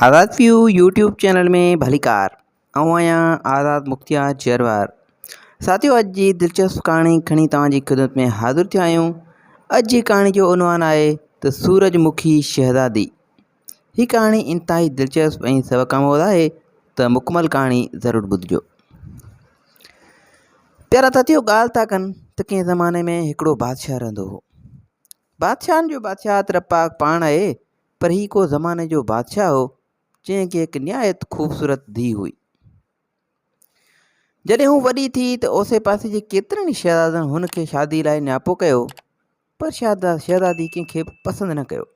آزاد ويو YouTube channel ۾ ڀليڪار آئون آهيان آزاد مختيار جروار ساٿيو اڄ جي دلچسپ ڪهاڻي کڻي توهان جي خدمت ۾ حاضر ٿيا آهيون اڄ جي ڪهاڻي جو عنوان آهي ته سورج مکي شهزادي هي ڪهاڻي انتهائي دلچسپ ۽ سبق آموز آهي ته مڪمل ڪهاڻي ضرور ٻڌجو پيارا ساٿيو ڳالهه ٿا ڪن ته ڪنهن زماني ۾ هڪڙو بادشاهه رهندو هو بادشاهن جو بادشاهه ته رب پاڪ پاڻ آهي، پر هي ڪو زماني جو بادشاهه هو، جنهن کي هڪ نهايت خوبصورت ڌيء هئي. جڏهن هو وڏي ٿي ته اوسي پاسي جي ڪيترن ئي شهزادن هن کي شادي لاء نياپو ڪيو، پر شهزادي ڪنهن کي به پسند نه ڪيو.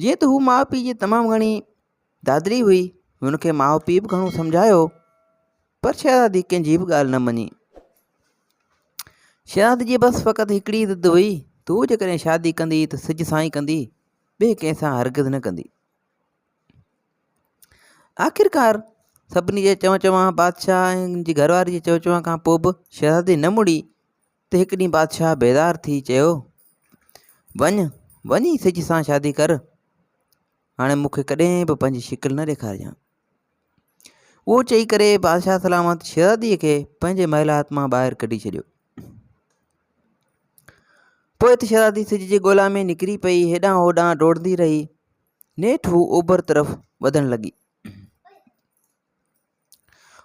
جيئن ته هو ماء پيء جي تمام گهڻي دادلي هئي، هن کي ماء پيء به گهڻو سمجهايو، پر شهزادي ڪنهن جي به ڳالهه نه مڃي. شهزادي جي بس فقط هڪڙي ضد هئي ته هوء جيڪڏهن شادي ڪندي ته سج سان ئي ڪندي، ٻئي ڪنهن سان هرگز نه ڪندي. آخرڪار سڀني جي چون چوان بادشاهه ۽ ان جي گهر واري جي چون چوان کان پوء به شهزادي نه مڙي ته هڪ ڏينهن بادشاهه بيزار ٿي چيو، وڃ، وڃي سج سان شادي ڪر، هاڻي مون کي ڪڏهن به پنهنجي شڪل نه ڏيکارجان. اهو چئي ڪري بادشاهه سلامت شهزاديء کي پنهنجي محلات مان ٻاهر ڪڍي ڇڏيو. پوء ته شهزادي سج جي ڳولا ۾ نڪري پئي، هيڏانهن هوڏانهن ڊوڙندي رهي. نيٺ هو اوڀر طرف وڌڻ لڳي.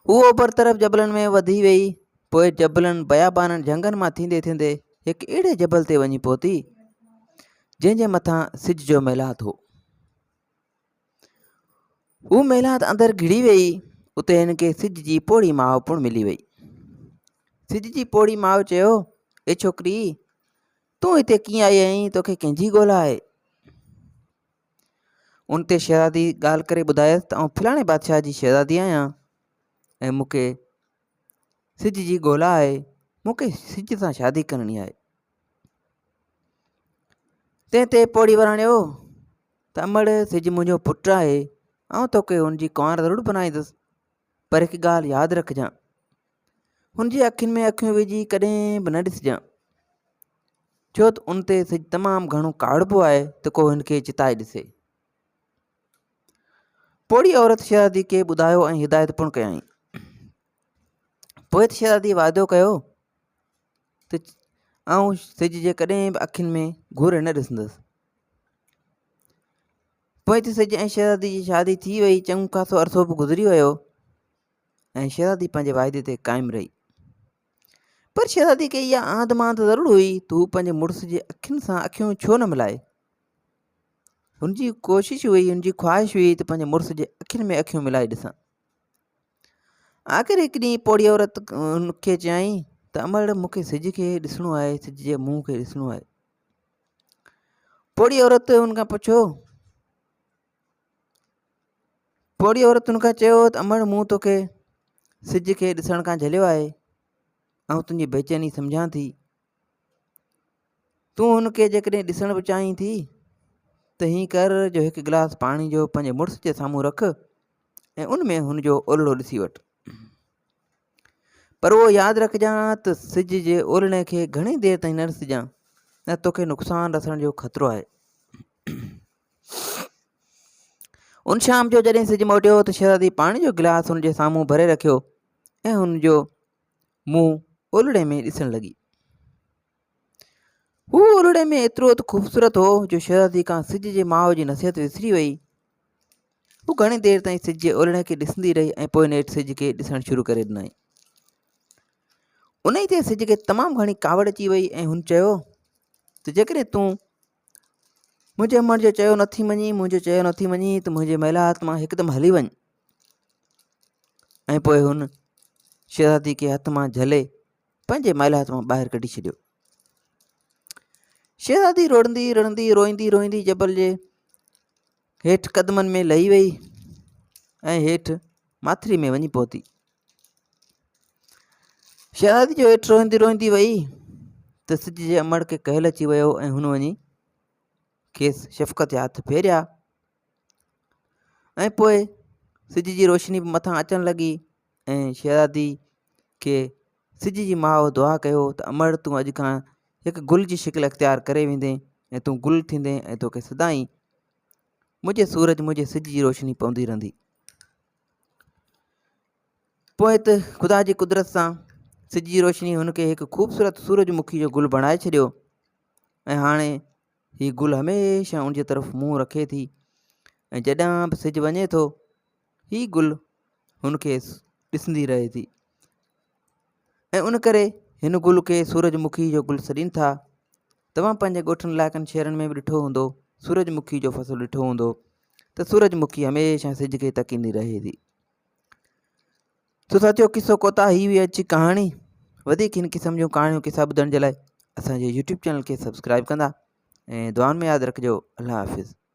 هوء اوڀر طرف جبلن ۾ وڌي ويئي. پوء جبلن، بيابانن، جهنگن مان ٿيندي ٿيندي هڪ اهڙي جبل تي وڃي پهتي، جنهن جي مٿان سج جو محلات هو. هوء محلات اندر گهڙي ويئي. اتي هن کي سج جي پوڙهي ماء پڻ ملي ويئي. سج جي پوڙهي ماء چيو، اي ڇوڪري، تون هتي ڪيئن آئي آهين؟ توکي ڪنهن جي ڳولا آهي؟ ان تي شهزادي ڳالهه ڪري ٻڌايس ته آئون فلاڻي بادشاهه جي شهزادي آهيان ۽ مون کي سج جي ڳولا آهي، مون کي سج سان شادي ڪرڻي آهي. تنهن تي پوڙهي وراڻيو ته امڙ سج منهنجو پٽ آهي، آئون توکي هن جي ڪنوار ضرور بنائيندس، پر هڪ ڳالهه ياد رکجان، هن جي اکين ۾ اکيون وجهي ڪڏهن به نه ڏسجان، ڇو ته ان تي سج تمام گهڻو ڪاوڙبو آهي ته ڪو هن کي چتائي ڏسي. پوڙهي عورت شهزادي کي ٻڌايو ۽ هدايت پڻ ڪيائين. پوء ته شهزادي وعدو ڪيو ته آئون سج جي ڪڏهن به اکين ۾ گهوري نه ڏسندس. پوء ته سج ۽ شهزادي جي شادي ٿي وئي، چڱو خاصو عرصو به گذري ويو ۽ شهزادي پنهنجي واعدي تي قائم رهي. پر شهزادي کي اها آنڌ مانڌ ضرور هئي ته هو پنهنجي مڙس جي اکين سان اکيون ڇو نه ملائي. هن جي ڪوشش هئي، هن جي خواهش هئي ته پنهنجي مڙس جي اکين ۾ اکيون ملائي ڏسان. آخر هڪ ڏينهن پوڙهي عورت هن کي چيائين ته امڙ مون کي سج کي ڏسڻو آهي، سج جي منهن کي ڏسڻو آهي. پوڙهي عورت هن کان پڇيو پوڙهي عورت هن کان چيو ته امڙ مون توکي سج کي ڏسڻ کان جهليو آهي آئون تنهنجي بيچيني سمجهان ٿي تون هن کي جيڪڏهن ڏسڻ به چاهين ٿي ته هين ڪر جو هڪ گلاس پاڻي جو پنهنجي مڙس جي سامهون رک ۽ ان ۾ هن جو اولڙو ڏسي وٺ پر اهو ياد رکجان ته سج جي اولڙي کي گهڻي دير تائين نه ڏسجان نه توکي نقصان رسڻ جو خطرو آهي. ان شام جو جڏهن سج موٽيو ته شهزادي پاڻي جو گلاس هن جي سامهون ڀري رکيو ۽ هن جو منهن اولڙي ۾ ڏسڻ لڳي. هو اولڙي ۾ ايترو ته خوبصورت هو جو شهزادي کان سج جي ماء جي نصيحت وسري وئي. هوء گهڻي دير تائين سج جي اولڙي کي ڏسندي رهي ۽ پوء نيٺ سج کي ڏسڻ شروع ڪري ڏنائين. انهيء تي سج کي تمام گهڻي ڪاوڙ اچي وئي ۽ هن چيو ته جيڪڏهن تون منهنجي امڙ جو چيو نٿي مڃين، منهنجو چيو نٿي مڃين ته منهنجي محلات مان هڪدم هلي وڃ. ۽ پوء هن شهزادي کي هٿ مان جهلي پنهنجي محلات مان ٻاهر ڪڍي ڇڏيو. شهزادي روڙندي رڙندي روئيندي روئيندي جبل جي هيٺ قدمن ۾ لهي وئي ۽ هيٺ ماٿري ۾ وڃي پهتي. شهزادي جو هيٺ روئيندي روئيندي وئي ته سج جي امڙ کي ڪهل اچي ويو ۽ هن وڃي کيس شفقت جا هٿ ڦيريا ۽ پوء سج جي روشني به مٿان اچڻ لڳي ۽ شهزادي کي سج جي ماء دعا ڪيو ته امڙ تون اڄ کان هڪ گل جي شڪل اختيار ڪري ويندين ۽ تون گل ٿيندين ۽ توکي سدائين منهنجي سورج منهنجي سج جي روشني پوندي رهندي. پوء ته خدا جي قدرت سان سج جي روشني هن کي هڪ خوبصورت سورج مکي جو گل بڻائي ڇڏيو ۽ هاڻي هي گل هميشه ان جي طرف منهن رکي ٿي ۽ جڏهن به سج وڃي ٿو هي گل هن کي ڏسندي رهي ٿي ۽ ان ڪري هن گل کي سورج مکي جو گل سڏين ٿا. توهان پنهنجي ڳوٺن علائقن شهرن ۾ به ڏٺو هوندو سورج مکي جو فصل ڏٺو هوندو ته سورج مکي هميشه سج کي تڪيندي رهي ٿي. سو ساٿيو قصو ڪوتاهه هي هئي اڄ جي ڪهاڻي. وڌيڪ هن قسم جون ڪهاڻيون قصا ٻڌڻ جي لاء اسان جي يوٽيوب چينل کي سبسڪرائب ڪندا ۽ دعائن ۾ ياد رکجو. الله حافظ.